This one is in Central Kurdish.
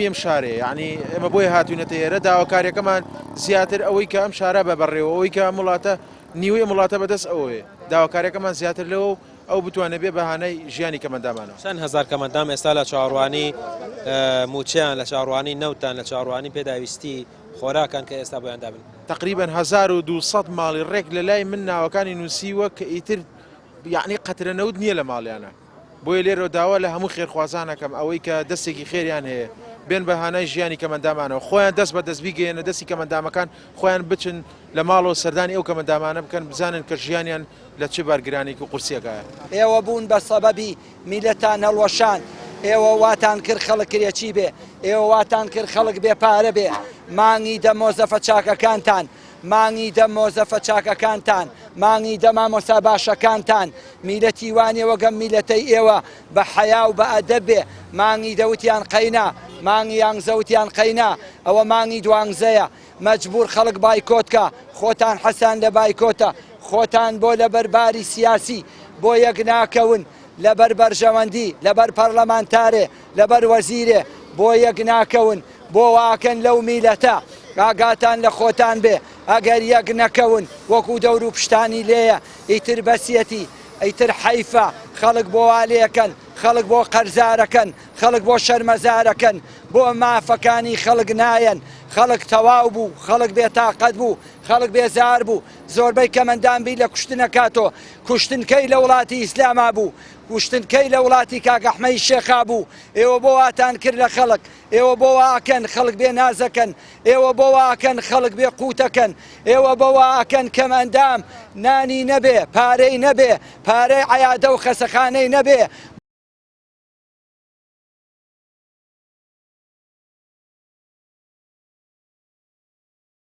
ئەم شارەیە یعنی ئێمە بۆیە هاتوینەتە ئێرە داواکاریەکەمان زیاتر ئەوەی کە ئەم شارە بە بەڕێوە ئەوەی کە ئەم وڵاتە نیوەی ئەم وڵاتە بەدەست ئەوەیە داواکاریەکەمان زیاتر لەوە و ئەو بتوانێت بێ بەهانەی ژیانی کەمەندامانەوە. چەند هەزار کەمەندام ئێستا لە چاوەڕوانی مووچەیان لە چاوەڕوانی نەوتان لە چاوەڕوانی پێداویستی خۆراکان کە ئێستا بۆیان دابن. تەقریبەن 1200 ماڵی ڕێک لە لای من ناوەکانی نووسیوە کە ئیتر یەعنی قەترە نەوت نییە لە ماڵیانە. بۆیە لێرەوە داوا لە هەموو خێرخوازان ئەکەم ئەوەی کە دەستێکی خێریان هەیە بێن بە هانای ژیانی کەمەندامانەوە خۆیان دەست بە دەست بیگەیەنە دەستی کەمەندامەکان خۆیان بچن لە ماڵەوە سەردانی ئەو کەمەندامانە بکەن بزانن کە ژیانیان لە چ بارگرانێک و قورسیەکایە. ئێوە بوون بە سەبەبی میلەتان هەڵوەشاند ئێوە واتان کرد خەڵک کرێچی بێ ئێوە واتان کرد خەڵک بێ پارە بێ مانگی دە مۆزەفە چاکەکانتان مانگی دە مۆزەفە چاکەکانتان، مانگی دە مامۆستا باشەکانتان، میلەتی وا نیە وەک ئەم میلەتەی ئێوە بە حەیا و بە ئەدەب بێ، مانگی دە وتیان قەینا، مانگی یانزە وتیان قەینا، ئەوە مانگی دوانزەیە، مەجبور خەڵک بایکۆت کا، خۆتان حەزتان لە بایکۆتە، خۆتان بۆ لەبەر باری سیاسی بۆ یەک ناکەون، لەبەر بەرژەوەندی، لەبەر پەرلەمانتارێ، لەبەر وەزیرێ، بۆ یەک ناکەون، بۆ واکەن لەو میلەتە ئاگاتان لە خۆتان بێ ئەگەر یەک نەکەون وەکو دەورو پشتانی لێیە ئیتر بەسیەتی ئیتر حەیفە خەڵک بۆ وا لێکەن خەڵک بۆ قەرزارەکەن خەڵک بۆ شەرمەزارەکەن بۆ مافەکانی خەڵک نایەن خەڵک تەواو بوو خەڵک بێتاقەت بوو خەڵک بێزار بوو زۆربەی کەمەندان بیر لە کوشتن ئەکاتۆ کوشتن کەی لە وڵاتی ئیسلاما بوو کوشتن کەی لە وڵاتی کاک ئەحمەی شێخا بوو ئێوە بۆ واتان کرد لە خەڵک ئێوە بۆ وا ئەکەن خەڵک بێ نازەکەن ئێوە بۆ وا ئەکەن خەڵک بێ قوتەکەن ئێوە بۆ وا ئەکەن کەم ئەندام نانی نەبێ پارەی نەبێ پارەی عیادە و خەسەخانەی نەبێ.